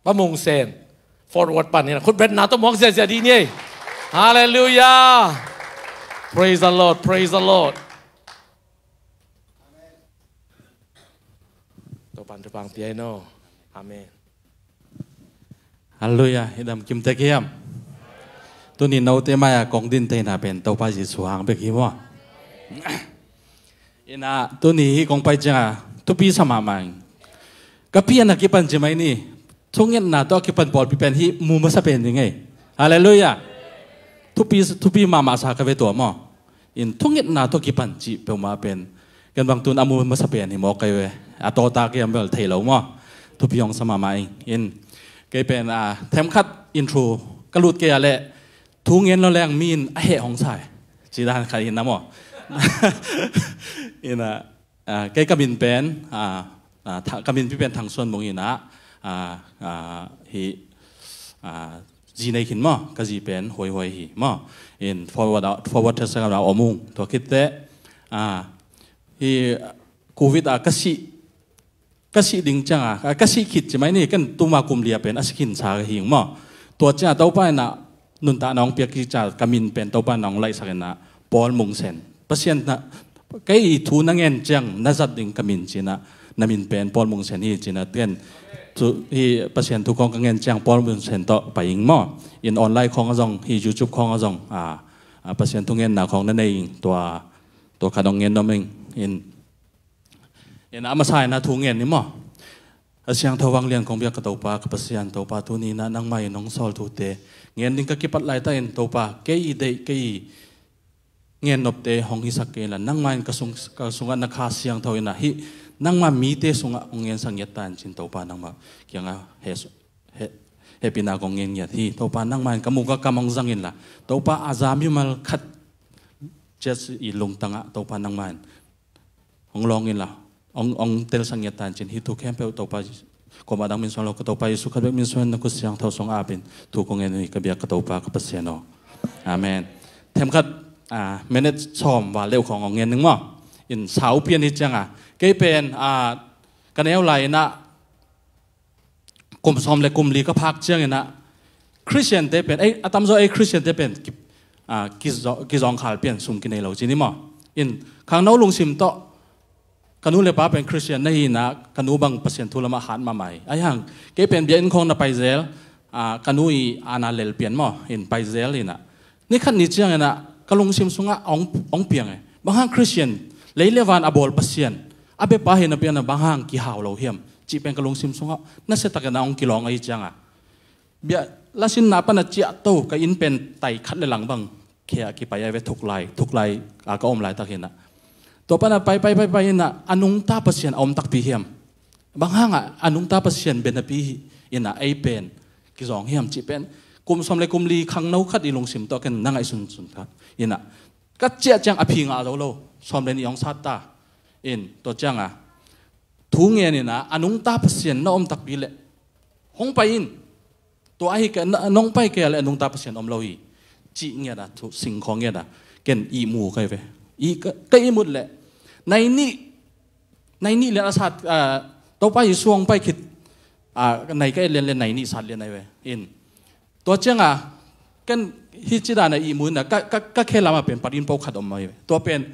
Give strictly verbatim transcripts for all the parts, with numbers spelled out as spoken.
Pa Mung Sen, forward pan hi na, khut betna tawh muak ziahziah dih ni ei. Halleluiah. Praise the Lord, praise the Lord. Topan tupang piai no. Amen. Halleluiah. I dam kim tek hiam? Tuni note mai-a kong din theihna pen Topa Jesu hang bek hi maw? Ina tuni hi kong pai cianga thupi sa mahmah ing. Ka pian a kipan ci mai ni. Thungetna tawh a kipan pawlpi pen hi mu masa pen ding ei. Halleluiah. Thupi, thupi mahmah sa ka ve tua maw? In thungetna tawh kipan cih peuhmah pen ken bang tun a mu masa pen hi mawk kei ve. A tawta kiam bel thei lo maw? Thupi hong sa mahmah ing. In kei pen a themkhat intro ka lut kei a leh thu ngen lo leng mi in a heh hong sai. Ci dan khat in na maw? Ina Ah, kei ka min pen, ah, ah, tha-, ka min pi pen Thang Suan Mung ina, ah, ah, hi, ah, zi nei khin maw, ka zi pen Huai Huai hi maw. In forward, forward thasa ka om ung, tua khit teh, ah, hi covid a ka sih, ka sih ding cianga, ah, ka sih khit ci mai ni, ken tuma kum lia pen a si khin sa ka hing maw. Tua cianga Topa ina nuntakna hong piak kik cianga ka min pen Topa ina hong laihsak ina Paul Mung Sen. Pasian na, kei thu na ngen ciang na zat ding ka min cina, na min pen Paul Mung Sen hi cina, ken tu hi Pasian thu khawng ka ngen ciang Paul Mung Sen tawh pai ing maw. In online khawng a zong, hi YouTube khawng a zong, a, a Pasian thu ngenna khawng na nei ing, tua, tua khat hong ngen nuam ing. In, in a masa ina thu ngen ni maw. A siangtho vanglian kong biak ka Topa, ka Pasian Topa, tuni ina nangmah in hong sawl thute ngen ding ka kipat laitakin Topa, kei i deih, kei i ngen nopte hong hisak kei inla, nangmah in ka sung, ka sungah na Kha Siangtho ina hih nangmah mite sungah hong ngensak ngiat ta in cin Topa, nangmah kiangah he, he, hehpihna kong ngen ngiat hi. Topa, nangmah in ka muk a kam hong zang inla, Topa, a za mimal khat ciat i lungtangah Topa nangmah in hong lawng inla, hong, hong telsak ngiat ta in cin hih thu khempeuh Topa, kuamah dang min suang lo ka Topa Jesu khat bek min suang na khut siangtho sungah apin thu kong ngen uh hi ka biak ka Topa ka Pasian aw. Amen. Themkhat, ah, minute sawm val deuh khawng hong ngen ning maw. In sau pian hi cianga kei pen, ah, ka neu lai ina kum sawm le kum li ka phak ciang ina Christian te pen, ei, a tamzaw ei Christian te pen ki, ah, kizaw, kizawngkhal pian sum kinei lo ci ni maw. In khangno lungsim tawh ka nu le pa pen Christian na hi ina ka nu bang Pasian thu lamah hat mahmah hi. Ahi hang kei pen biakinn khawng na pai zel, ah, ka nu i ana lel pian maw, in pai zel ina ni khat ni ciang ina ka lungsim sungah hong, hong piang e. Bang hang Christian, lei le van a bawl Pasian a biapa hi napi ina bang hang kihau lo hiam cih pen ka lungsim sungah nasia takin a hong kilawng ahi cianga bia lasinna pana ciahto ka inn pen tai khat le lang bang khia kipai a ve, thuklai, thuklai a ka om laitak ina tua pana pai, pai, pai, pai ina a nungta Pasian a om takpi hiam? Bang hangah a nungta Pasian bia napi ina ei pen kizawng hiam cih pen kum sawm le kum li khangno khat i lungsim tawh ken na ngaihsunsun khat ina ka ciah ciang a phi ngah zo lo, sawm le nih hong sat ta. In tua cianga thu ngen ina a nungta Pasian na om takpi leh hong pai in. Tua ahi kei a nong pai kei a leh a nungta Pasian om lo hi cih ngiat a thu singkhawng ngiat a ken ihmu kai ve. I ka, ka ihmut leh nai nih, nai nih lian a sat, ah, Topa Jesu hong pai khit, ah, nai ka et lian le nai nih sat lian ahi ve. In tua cianga ken hih ci dana ihmu ina ka, ka, ka khe lama pen parin po khat om mai ve. Tua pen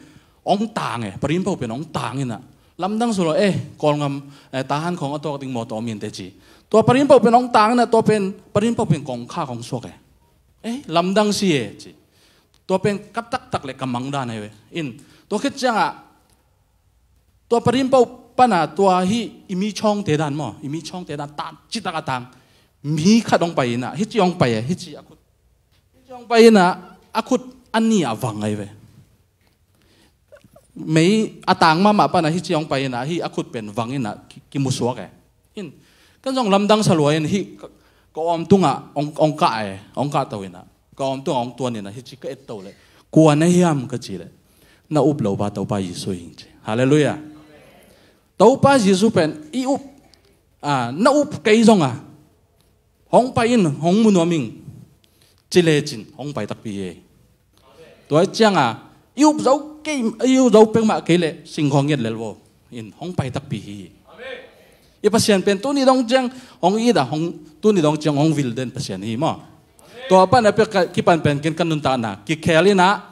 hong tang e, parin po pen hong tang ina lamdang su lo e, Kawlngam, eh, Tahan khawng a tawk ding mawtaw om in te ci. Tua parin po pen hong tang ina tua pen parin po pen kongkha kong suak e. Eh, lamdang si e ci. Tua pen ka taktak le ka mang dan ahi ve. In tua khit cianga tua parin po pana tua hi i mi chawngte dan maw, i mi chawngte dan tan citak a tang mi khat hong pai ina hih ci hong pai e, hih ci a khut, hih ci hong pai ina a khut a nih a vang ahi ve. Mei a tang mahmah pana hih ci hong pai ina hih a khut pen vang ina ki, kimusuak e. In kan zong lamdang sa lua in hih ka, ka awm tungah hong, hong kah e, hong kah to ina ka awm tungah hong tuan ina hih ci ka et to le kua na hiam ka ci le na up lo pa Topa Jesu hi ci. Halleluiah. Topa Jesu pen i up, ah, na up kei zonga hong pai in, hong mu nuam ing ci lecin hong pai takpi hi. Tua cianga i up zo kei, i up zo pengmah kei leh singkhawng ngiat lel vo in hong pai takpi hi. I Pasian pen tuni dong ciang hong it a hong tuni dong ciang hong vil den Pasian hi maw. Tua pan a pek kipan pen ken ka nuntakna kikhel inah,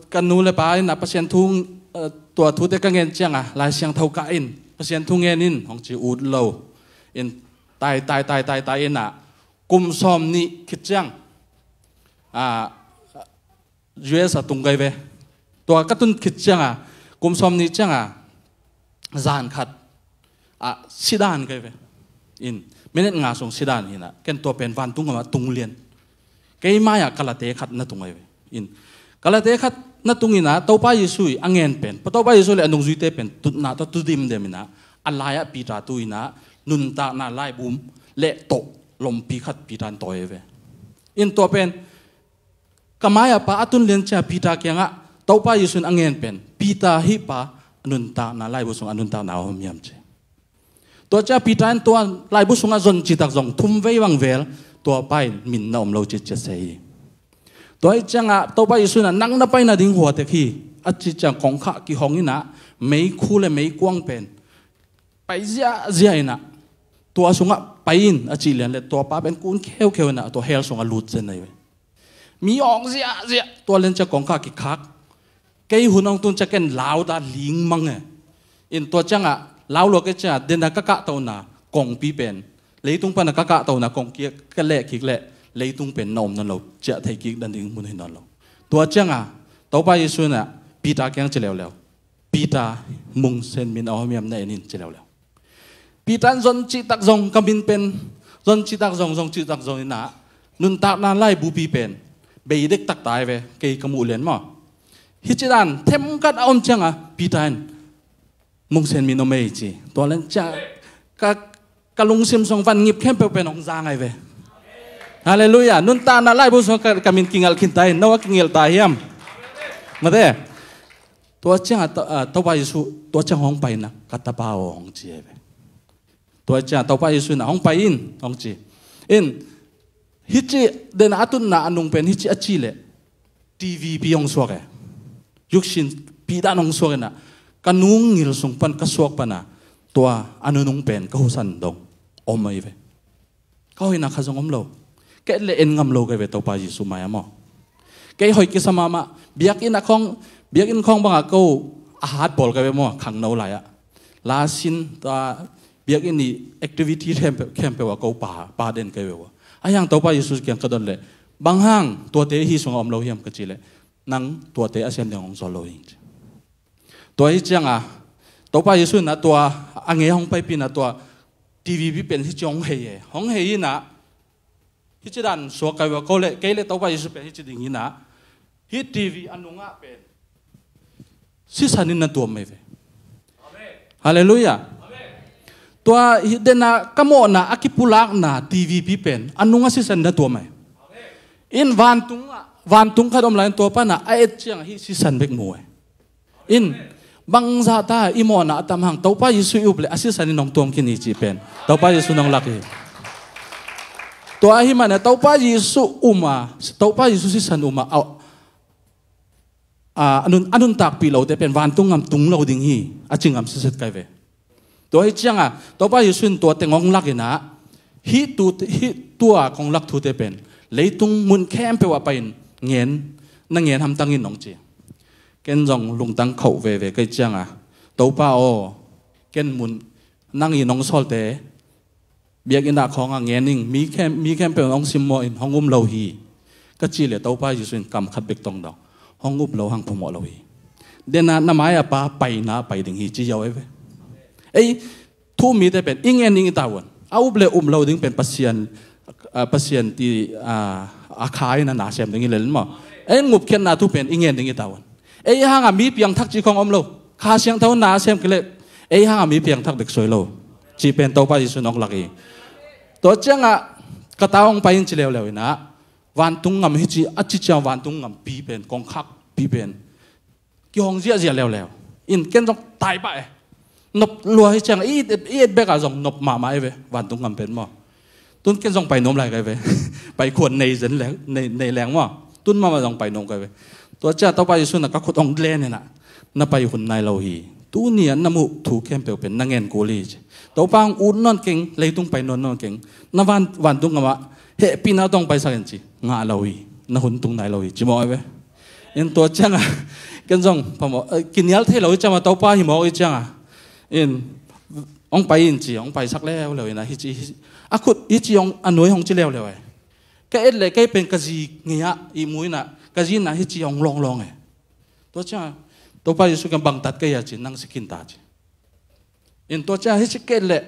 ka nu le pa inah Pasian thu, tua thute ka ngen cianga Lai Siangtho kah in Pasian thu ngen in hong ci ut lo in, tai tai tai tai tai inah kum sawm nih khit ciang U S a tung kai ve. Tua ka tun khit cianga kum sawm nih cianga zan khat ah sidan kai ve. In minute nga sung sidan hinah ken tua pen vantung amah tung lian. Kei mai-ah kalate khat na tung kai ve. In kalate khat na tung inah Topa Jesu i a ngen pen, Topa Jesu le a nungzuite pen tutna tawh tu dimdem inah a lai-ah Peter tu inah nuntakna laibum le tawh lompi khat Peter in tawi ve. In tua pen ka mai-ah pa a tun lian cia Peter kiangah Topa Jesu in a ngen pen Peter hih pa a nuntakna laibu sung a nuntakna a om hiam ci. Tua cia Peter in tua laibu sungah zon citak zong thum vei bang vel tua pa in min na om lo ci cia sei hi. Tua hi ciangah Topa Jesu inah nang na pai nading huatek hi a ci ciang kongkhak kihong inah meikhu le meikuang pen pai ziahziah inah tua sungah pai in a cih lian le tua pa pen kun kheukheu inah tua hell sungah lut zen ahi ve. Mi awng ziahziah tua lian cia kongkhak kikhak. Kei hun hong tun cia ken lau ta ling mang e. In tua ciangah lau lua kei ciangah dena ka kahtohna kongpi pen leitung pana ka kahtohna kongkia ka leh kik leh leitung pen na om nawn lo, ciah thei kik dan ding mun hi nawn lo. Tua ciangah Topa Jesu inah Peter kiang ci leuleu, Peter, mungsen min a om hiam na en in ci leuleu. Peter in zon cihtak zong ka min pen zon cihtak zong zon cihtak zong inah nuntakna laibupi pen bei dektak tai ve kei ka muh lian maw. Hih cidan themkhat a om cianga Peter in mungsen min om ei ci. Tua len cia ka, ka lungsim song van ngip khempeuh pen hong za ngai ve. Halleluiah. Nuntakna laibu song ka, ka min kingalh khin tai, no a kingelh ta hiam? Mate. Tua ciangah Topa Jesu tua ciang hong paina ka tapa aw hong ci ve. Tua ciangah Topa Jesu inah hong pai in hong ci. In hici dena a tutna a nung pen hici a ci leh T V pi hong suak e. Yuksin pidan hong suak inah ka nungngil sung pan ka suak pana tua a nunung pen ka husan dong om ahi ve. Ka hoihna kha zong om lo. Kei le en ngam lo kai ve Topa Jesu mai-ah maw. Kei hoih kisa mahmah. Biakinn a khawng, biakinn khawng bangah ko a hat bawl kai ve maw, khangno lai-ah. Lasin ta biakinn i activity khempeuh, khempeuh ah ko pa, pa den kai ve ua. A hiang Topa Jesu kiang ka don leh bang hang tuate hi sungah om lo hiam ka ci leh nang tuate a siam ding hong sawl lo hi ci. Tua hi cianga Topa Jesu inah tua a nge hong paipina tua T V pi pen hici hong hei e. Hong hei inah hici dan suak kai ua ko le kei le Topa Jesu pen hici ding inah hih T V a nungah pen sisan in na tuam mai ve. Halleluiah. Tua hih dena ka mawhna a kipulakna T V pi pen a nungah sisan in na tuam mai. In vantung, vantung khat om lai in tua pana a et ciang hih sisan bek mu e. In bangzah ta i mawhna a tam hang Topa Jesu i up le a sisan in hong tuam khin hi cih pen Topa Jesu in hong lak hi. Tua ahi mana Topa Jesu uma, Topa Jesu sisan uma a, a, a nun, a nuntakpih lote pen vantung ngam tung lo ding hi a ci ngam siset kai ve. Tua hi cianga Topa Jesu in tua teng hong lak inah hih tu, hih tua kong lak thute pen leitung mun khempeuh ah pai-in ngen, na ngen hamtang in hong ci. Ken zong lungtang khauh veve kai cianga Topa aw, ken mun nang in hong sawlte biakinn ah khawngah ngen ing, mi khem, mi khempeuh hong simmawh in hong um lo hi ka ci le Topa Jesu in kam khat bek tong dong hong up lo hang phamawh lo hi. Dena na mai-ah pa paina pai ding hi ci ziau ei ve. Ei thu um mite pen i ngen ding i tavuan a up le um lo ding pen Pasian, ah, Pasian ti, ah, a kha in a na sem ding hi lel maw. Ei ngupkhiatna thu pen i ngen ding i tavuan. Ei hanga mi piangthak ci khong om lo. Kha Siangtho na sem kile ei hanga mi piangthak bek suai lo. Ci pen Topa Jesu in hong lak hi. Tua ciangah ka ta hong pai in ci leuleu inah vantung ngam hi ci a ci ciang vantung ngam pi pen kongkhak pi pen kihong ziahziah leuleu. In ken zong tai pah e. Nop lua hi ciang i et, i et bekah zong nop mahmah e ve vantung ngam pen maw. Tun ken zong pai nuam lai kai ve. Pai khuan nei zen leng, nei, nei leng maw. Tun mahmah zong pai nuam kai ve. Tua ciah Topa Jesu na ka khut hong len inah na pai hun nai lo hi. Tuni a na muh thu khempeuh pen na ngen kul hi ci. Topa hong ut nawn keng, leitung pai nawn nawn keng. Na van, vantung gamah hehpihna tawh hong paisak in ci. Ngah lo hi. Na hun tung nai lo hi. Ci mawh ai ve. In tua ciangah ken zong phamawh, eh, kinial thei lo hi ciangah Topa hi mawk hi ciangah. In hong pai in ci, hong paisak leuleu in ah, hi ci, hi ci. A khut, hi ci hong, a nuai hong ci leuleu ai. Ka et leh kei pen ka zi ngei ah, ihmu in ah, ka zi in ah hi ci hong lawnglawng e. Tua ciangah, Topa Jesu kiang bangtat kei a ci, nang si khin ta ci. In tua ciangah hi ci ka et leh,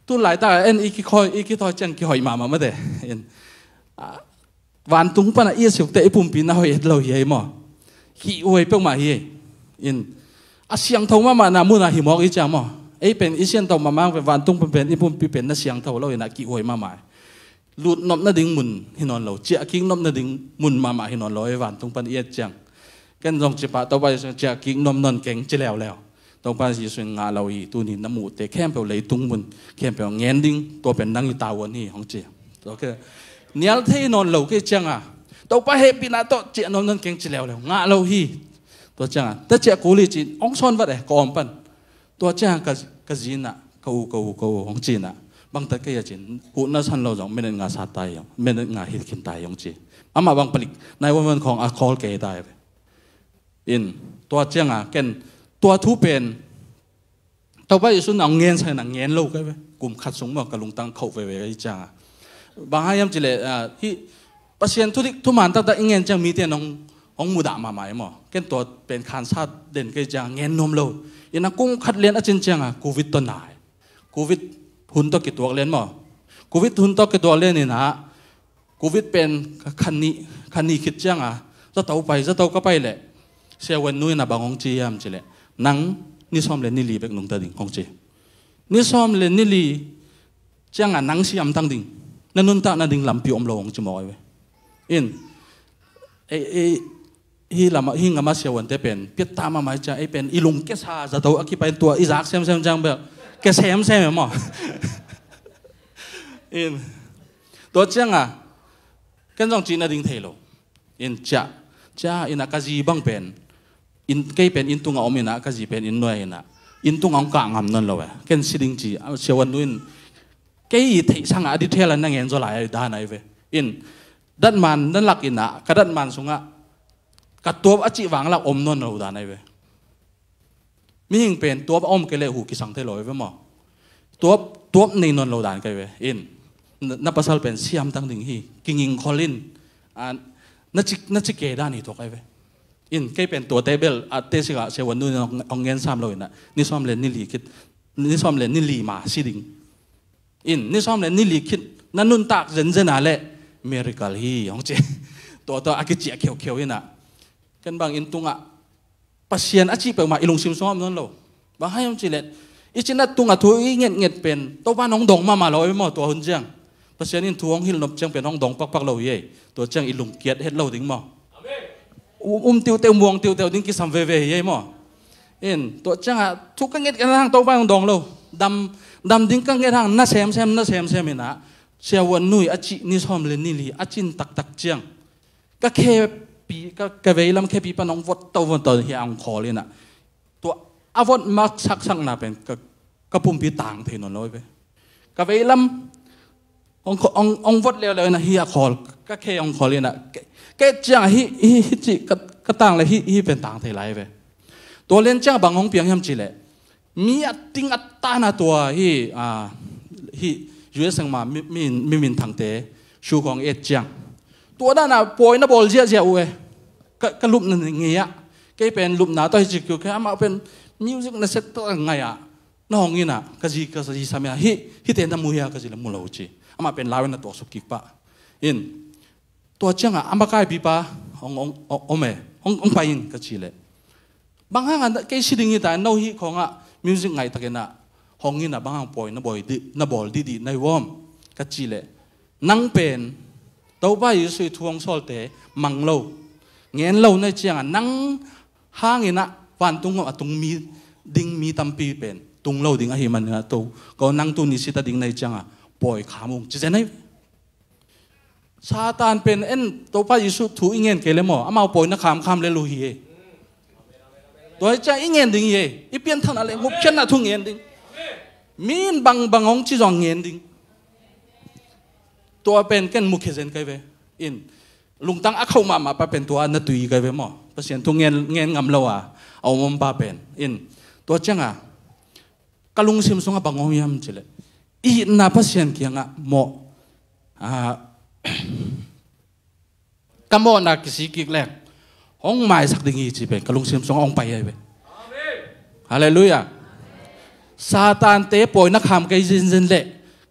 tu laitak ah en i kikhawi, i kithawi ciang kihoih mahmah mate. In, ah, vantung pan a i a siukte i pumpi na hoih het lo hi ei maw. Kihuai peuhmah hi ei. In, a siangtho mahmah na mun ah hi mawk i ciang maw. Ei pen i siangtho mahmah pen vantung pan pen i pumpi pen na siangtho lo in ah kihuai mahmah. Lutnop nading mun hi nawn lo, ciahkik nop nading mun mahmah hi nawn lo, ei vantung pan i et ciang. Ken zong ci pah, Topa Jesu ciahkik nop nawn keng ci leuleu. Topa Jesu in ngah lo hi, tuni na muhte khempeuh leitung mun khempeuh ngen ding, tua pen nang i tavuan hi hong ci. Tua ke nial thei nawn lo kei ciangah Topa hehpihna tawh ciah nop nawn keng ci leuleu, ngah lo hi. Tua ciangah ta ciah kul hi ci hong sawn vat e, ka awm pan. Tua ciang ka, ka zi in ah, ka u, ka u, ka u, hong ci in ah. Bangtat kei a ci, kuhna san lo zong, minute nga sat ta hi, minute nga hit khin ta hi hong ci. Amah bang palik, nai wan wan khawng a call kei ta hi ve. In, tua ciangah, ken, tua thu pen, Topa Jesu in ah hong ngen sa in ah ngen lo kei ve. Kum khat sung maw, ka lungtang khauh veve hi ciangah. Bang hang hiam ci leh, ah, hi, Pasian thudik, thuman taktak i ngen ciang mite in hong, hong mudah mahmah e maw. Ken tua pen khansa den kei ciang ngen nuam lo. In ah kum khat lian a cin ciangah Covid tawh nai. Covid hun tawh kituak lian maw. Covid hun tawh kituak lian in ah Covid pen kha nih, kha nih khit ciangah zato pai, zato ka pai leh Sia Wan Nu in ah bang hong ci hiam ci leh, nang ni sawm le ni li bek nungta ding hong ci. Ni sawm le ni li ciangah nang siamtang ding, na nuntak nading lampi om lo hong ci mawk ai ve. In, ei, ei, hi lamah, hi ngamah Sia Wan te pen piatta mahmah hi ciang, ei pen i lung kiasa zato a kipai tua i zak semsem ciang bel kia semsem e maw. In, tua ciangah ken zong cih nading thei lo. In ciah, ciah in ah ka zi bang pen, in, kei pen inn tungah om in ah, ka zi pen inn nuai in ah, inn tungah hong kah ngam nawn lo e. Ken si ding ci, ah, Sia Wan Nu in, kei i theih sangah a detail a na ngen zaw lai dan ai ve. In, datman na lak in ah, ka datman sungah, ka tuap a cih vanglak om nawn lo dan ai ve. Mihing pen tuap a om kei leh hu kisang thei lo ai ve maw. Tuap, tuap nei nawn lo dan kei ve. In, na, na pasal pen siamtang ding hi, kinging khol in, ah, na ci, na ci kei dan hi tuak ai ve. In, kei pen tuate bel, ah, te sikah Sia Wan Nu in hong, hong ngen sam lo in ah, ni sawm le ni li khit, ni sawm le ni li ma si ding. In, ni sawm le ni li khit, na nuntak zenzen a leh miracle hi, hong ci. Tua, tua a kiciah kheukheu in ah. Ken bang inn tungah, Pasian a cih peuhmah i lungsim sungah om nawn lo. Bang hang hiam ci leh, i cinat tungah thu i ngetnget pen, Topa in hong dong mahmah lo ai maw tua hun ciang. Pasian in thu hong hilh nop ciang pen hong dong pakpak lo hi ei. Tua ciang i lungkiat het lo ding maw. Um, um tiuteu, muang tiuteu ding kisam veve hi ei maw. In, tua ciangah thu ka nget ka hang Topa in hong dong lo. Dam, dam ding ka nget hang na semsem, na semsem in ah. Sia Wan Nu i a cih ni sawm le ni li a cin taktak ciang, ka khepi, ka, ka veilam khepi pan hong vot to, vot to hi a hong khawl in ah. Tua a vot maksaksak na pen ka, ka pumpi tang thei nawn lo ai ve. Ka veilam hong, hong, hong vot leuleu in ah hi a khawl, ka khe hong khawl in ah. Ke, ke ciang hi, hi, hi ci, ka, ka tang le hi, hi pen tang thei lai ai ve. Tua lian ciang bang hong piang hiam ci leh, mi a ting a tana tua hi, ah, hi U S seng ma mi, mi, mi minthangte shu khawng et ciang, tua dana pawi na bawl ziahziah uh e. Ka, ka lupna ngei ah, kei pen lupna tawh hi ci kiu kei, amah pen music na set tawh ngei ah, na hong in ah, ka zi, ka zi sam in ah, hi, hite na mu hia ka zi le mu lo ci. Amah pen lau in na tuaksuk kik pah. In, tua ciangah a makaipipa hong, hong, hong om e, hong, hong pai in ka ci leh, bang hangah kei si ding hi ta, no hih khawngah music ngaihtakin ah hong in ah bang hang pawi na bawl dih, na bawl dihdih na hi uam ka ci leh, nang pen Topa Jesu i thu hong sawlte mang lo, ngen lo na hi ciangah nang hangin ah vantung a tung mi, ding mi tampi pen tung lo ding ahih manin ah to, ko nang tuni sit a ding na hi ciangah pawi kham ung ci zen ahi. Satan pen en Topa Jesu thu i ngen kei le maw, amau pawi na khamkham le lu hi e. Tua hi ciang i ngen ding hi e, i pianthakna le ngupkhiatna thu ngen ding. Mi in bangbang hong ci zong ngen ding. Tua pen ken mukhia zen kai ve. In, lungtang a khauh mahmah pa pen tua na tui kai ve maw. Pasian thu ngen, ngen ngam lo a, a om om pa pen. In, tua cianga, ka lungsim sungah bang om hiam cileh, i itna Pasian kiangah mawh. Ah, ka mawhna kisik kik leng hong maisak ding hi ci pen ka lungsim sungah hong pai ahi ve. Halleluiah. Satan te pawi na kham kei zinzin leh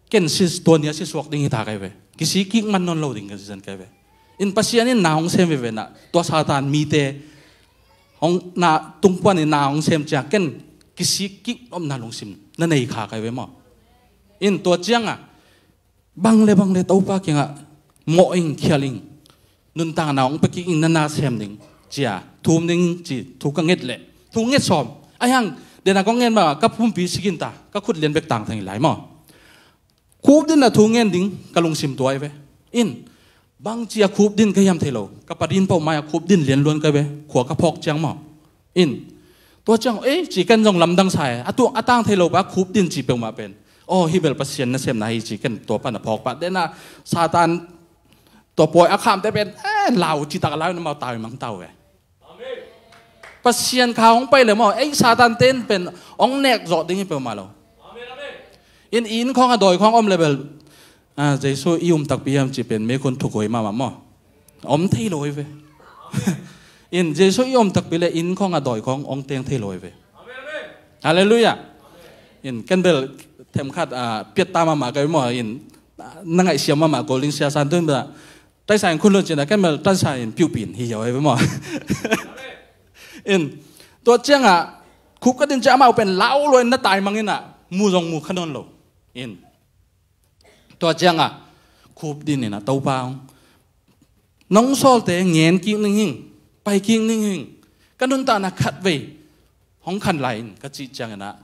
ken si, tua ni a si suak ding hi ta kai ve. Kisik kik man nawn lo ding ka zinzin kai ve. In Pasian in na hong sem veve na, tua Satan mite hong na tungpuan in na hong sem ciang ken kisik kik omna lungsim na nei kha kai ve maw. In tua cianga bang le bang le Topa kiangah mawh ing, khial ing, nuntakna hong pia kik ing, na na sem ding cia thum ding ci thu ka nget leh, thu nget sawm. Ahi hang, dena kong ngen ma ka pumpi sikin ta, ka khut lian bek tang thang i lai maw. Khupdin a thu ngen ding ka lungsim tuai ve. In, bang cia khupdin ka hiam thei lo. Ka padin pau mai a khupdin lian luan ka ve. Khua ka phawk ciang maw. In, tua ciang, ei, ci ken zong lamdang sa e. A tu, a tang thei lo pa khupdin ci peuhmah pen. Oh, hi bel Pasian na semna hi ci ken tua pan a phawk pah. Dena Satan tua pawi a khamte pen, eh, lau ci tak a lau na mau tau i mang tau e. Pasian kha hong pai le maw, ei Satan ten pen hong nek zawh ding hi peuhmah lo. In, inn khawng a dawi khawng om le bel, ah, Jesu i um takpi hiam ci pen mekhun thukhuai mahmah maw. Om thei lo hi ve. In, Jesu i um takpi le inn khawng a dawi khawng hong teng thei lo hi ve. Halleluiah. In, ken bel themkhat, ah, piat ta mahmah kai maw, in, ah, na ngaihsiam mahmah ko ling sia san tun bel, taisa in khun lun cina, ken bel taisa in piuhpin hi hiau hi ve maw. In, tua cianga khup ka din cia amau pen lau luai na tai mang ina, mu zong mu kha nawn lo. In, tua cianga khup din ina Topa hong, nong sawlte ngen kik ning hing, pai kik ning hing, ka nuntakna khat vei hong khan lai in ka cih ciang ina,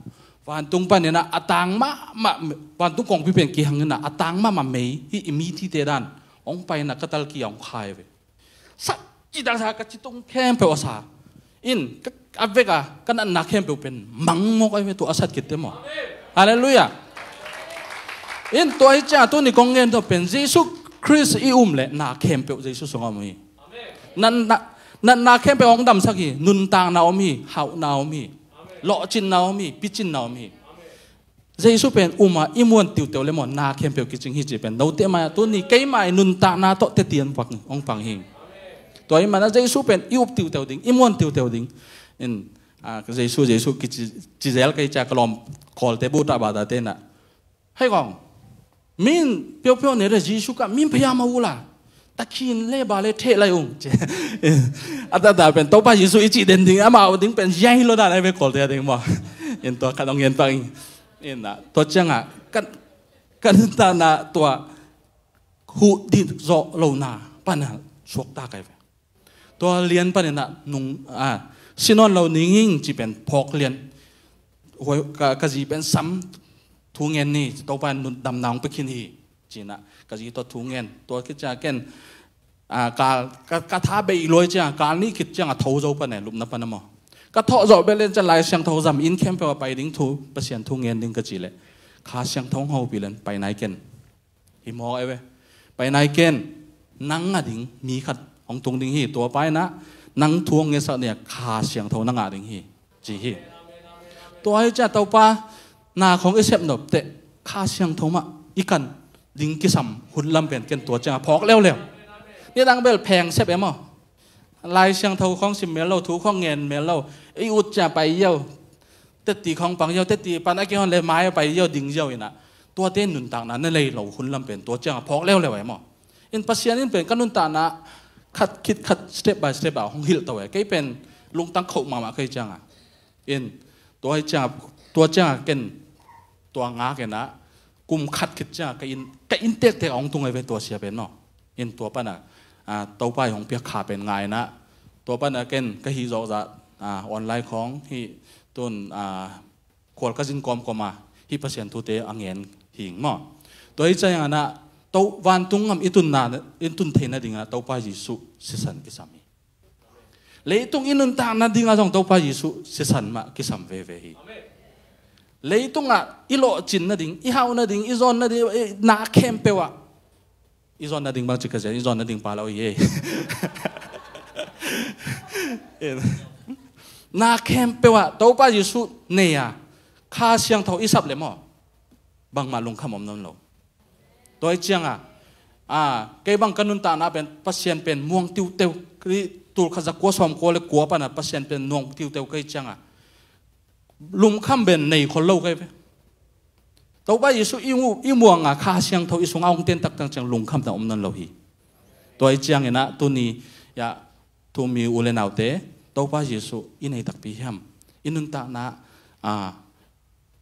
vantung pan ina a tang mahmah, vantung kongpi pen kihang ina a tang mahmah mei hi i mi thite dan hong pai ina ka talki hong khai ve. Sat ci dang sa ka ci tung khempeuh a sa. In, ka, a vek a ka natna khempeuh pen mang mawk ai ve tua a sat kit te maw. Halleluiah. In, tua hi cia tuni kong ngen tua pen Jesu Khrist i um le na khempeuh Jesu sungah om hi. Natna, natna khempeuh hong damsak hi. Nuntakna om hi, hauhna om hi, lawhcinna om hi, picinna om hi. Jesu pen um a i muan tiuteu le maw, na khempeuh kicing hi ci pen note mai a tuni keimai nuntakna tawh teti hong pang, hong pang hi. Tua i mana Jesu pen i up tiuteu ding, i muan tiuteu ding. In, ah, Jesu, Jesu kici, ci zel kei cia ka lawm Kawlte buta bata tena. Hei kong, min piopio ne le Jesu ka min pia ma ula. Takhin le ba le theh lai ung. A tata pen Topa Jesu i cih den ding, amau ding pen yai lo dan ai ve Kawlte a ding maw. In tua khat hong ngen pang in. In na, tua cianga, kan, kan ta na tua huh dit zawh lo na, pan a suak ta kai ve. Tua lian pan ina nung, a, si nawn lo ning hing ci pen phawk lian. Huai, ka, ka zi pen sam thu ngen ni, Topa nun damna hong pia khin hi. Cina, ka zi tua thu ngen, tua khit cia ken, a, kal, ka, ka tha bei luai cia, kal nih khit ciang a tho zo pan e, lupna pan a maw. Ka thawh zawh bel len cia Lai Siangtho zam in khempeuh a pai ding thu, Pasian thu ngen ding ka ci le. Kha Siangtho hong hopih len, pai nai ken. Hi mawk e ve. Pai nai ken, nang a ding, mi khat hong tung ding hi, tua pai na, nang thu hong ngetsak nia, Kha Siangtho na ngah ding hi. Ci hi. Tua hi cia Topa, na khong i sep nop teh, Kha Siangtho mah, i kan ding kisam, hun lam pen ken tua cianga phawk leuleu. Ni dang bel pheng sep e maw. Lai Siangtho khong sim mel lo, thu khong ngen mel lo, i ut cia pai yo. Teti khong pang yo, teti pan a kihon le mai a pai yo, ding yo ina. Tuate nuntakna na lei lo, hun lam pen, tua cianga phawk leuleu e maw. In Pasian in pen ka nuntakna khat khit khat step by step a hong hilh to e. Kei pen lungtang khoh mahmah kei cianga. In, tua hi cianga, tua cianga ken, tua nga ken a, kum khat khit cianga, ka in, ka in tektek a hong tung ai ve tua sia pen maw. In tua pana, a, Topa i hong piak kha pen ngai na. Tua pana ken, ka hi zawh zah, a, online khong, hi tun, a, khual ka zin kawmkawm a, hi Pasian thute a ngen hing maw. Tua hi cianga na, to vantung ngam i tunna, i tun theina dinga, Topa Jesu sisan kisam hi. Leitung i nuntakna dinga zong Topa Jesu sisan mah kisam veve hi. Leitungah i lawhcin nading, i hauh nading, i zawn nading, i na khempeuh ah, i zawn nading bang ci ka zia, i zawn nading pa lo hi ei. Na khempeuh ah Topa Jesuh nei a, Kha Siangtho i sap le maw, bangmah lungkham om nawn lo. Tua hi cianga, a, kei bang ka nuntakna pen Pasian pen muang tiuteu, tulkhat za kua sawm kua le kua pana Pasian pen muang tiuteu ka hi cianga, lungkham ben nei khol lo ka hi ve. Topa Jesuh i mu, i muanga Kha Siangtho i sunga hong ten taktak ciang lungkhamna om nawn lo hi. Tua hi cianginah tuni, ya, tumi u le naute, Topa Jesuh i nei takpi hiam? I nuntakna, a,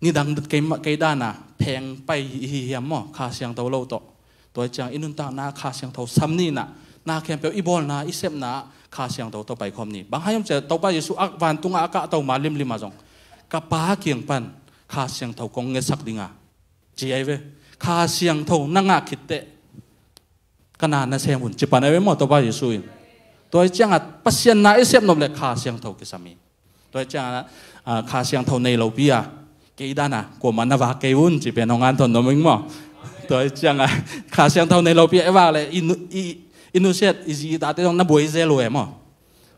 nidang kei, kei dana pheng pai i hi hiam maw, Kha Siangtho lo tawh? Tua hi ciang i nuntakna Kha Siangtho sam ni inah, na khempeuh i bawlna, i sepna Kha Siangtho tawh paikhawm ni. Bang hang hiam cih leh Topa Jesuh a vantunga a kahto ma limlima zong, ka Pa kiang pan Kha Siangtho kong ngetsak dinga, ci ahi ve. Kha Siangtho na ngah khitteh ka na na sem un, ci pan ahi ve maw Topa Jesuh in. Tua hi cianga Pasian na i sep nop le Kha Siangtho kisam hi. Tua hi cianga, a, Kha Siangtho nei lopi a, kei dana kuamah na vak kei un, ci pen hong an thawn nuam ing maw. Tua hi cianga Kha Siangtho nei lopi a i vak le i nu, i, i nusiat i zi i tate zong na buai zel uh e maw.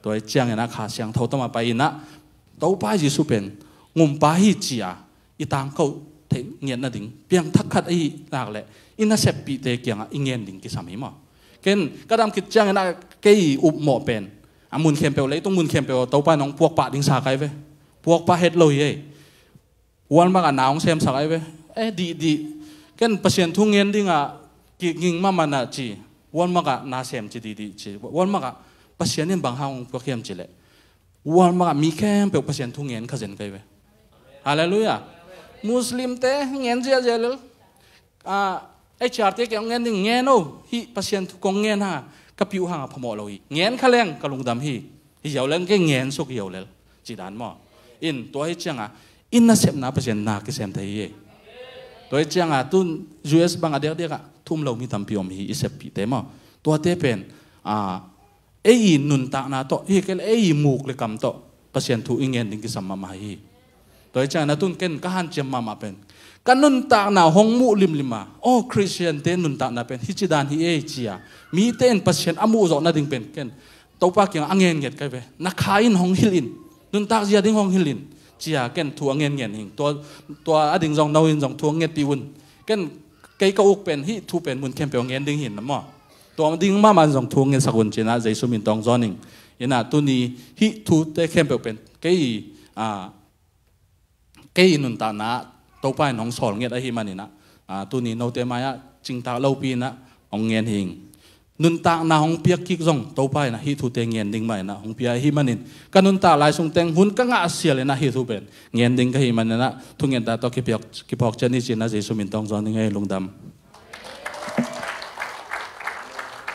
Tua hi ciangin a Kha Siangtho tawh mah pai inah Topa Jesuh pen ngumpa hi ci-a i tangko theih ngiat nading piangthak khat ahi nak leh i naseppihte kiangah i ngen ding kisam hi maw. Ken ka dam khit ciangin a kei upmawh pen a mun khempeuh, leitung mun khempeuh Topa in hong puakpah ding sa ka hi ve. Puakpah het lo hi ei. Walmart ah na hong semsak ahi ve. Eh, dih, dih. Ken Pasian thu ngen dingah kiging mahmah na ci. Walmart ah na sem ci dih, dih ci. Walmart ah Pasian in bang hang hong puak hiam ci leh, Walmart ah mi khempeuh Pasian thu ngen kha zen ka hi ve. Halleluiah. Muslimte ngen ziahziah lel. Ah, H R te kiang ngen ding, ngen o, hih Pasian thu kong ngen hanga ka piu hanga phamawh lo hi. Ngen kha leng ka lungdam hi. Hi ziau leng kei ngen suk hi ziau lel. Ci dan maw. In tua hi cianga i nasepna Pasian na kisem thei hi. Tua hi cianga tun U S bang a diakdiakah thum lo mi tampi om hi, i seppihte maw. Tuate pen, ah, ei i nuntakna tawh, hi kei le ei i muk le kam tawh Pasian thu i ngen ding kisam mahmah hi. Tua hi ciangin a tun ken ka hanciam mahmah pen ka nuntakna hong muh limlima, aw, Khristiante nuntakna pen hih ci dan hi ei cia mite in Pasian a muh zawh nading pen ken Topa kiangah a ngennget ka hi ve. Na Kha in hong hilh in, nuntak zia ding hong hilh in, cia ken thu a ngenngen hing. Tua, tua a ding zong no in zong thu a ngetpih un. Ken kei ka uk pen hih thu pen mun khempeuh a ngen ding hi na maw. Tua ding mahmah zong thu ngetsak un cinah Jesu min tawh hong zawn ing. Inah tuni hih thute khempeuh pen kei, ah, kei i nuntakna Topa in hong sawl nget ahi maninah, ah, tuni note mai-ah cingtak lopi inah hong ngen hi ing. Nuntakna hong piak kik zong Topa inah hih thute ngen ding mah inah hong pia ahi manin ka nuntak lai sung teng hun ka ngah sial inah hih thu pen ngen ding ka hi maninah thungenta tawh kipiak, kiphawk cian hi cinah Jesu min tawh hong zawn ing ei, lungdam.